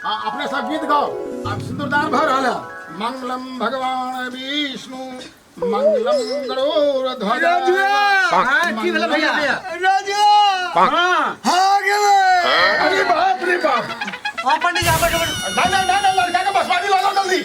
आ अपने सब गीत गाओ। आब सिंदूरदान भऽ रहल है। मंगलम भगवान विष्णु मंगलम गरुड़ ध्वज। हाँ, की भेलै भैया? राजा। हाँ। हाँ गेलै। अरे बाप रे बाप। हाँ पंडित जी, हाँ, बैठो बैठो। नहीं नहीं नहीं नहीं, लड़का के बसवानी ला लो जल्दी।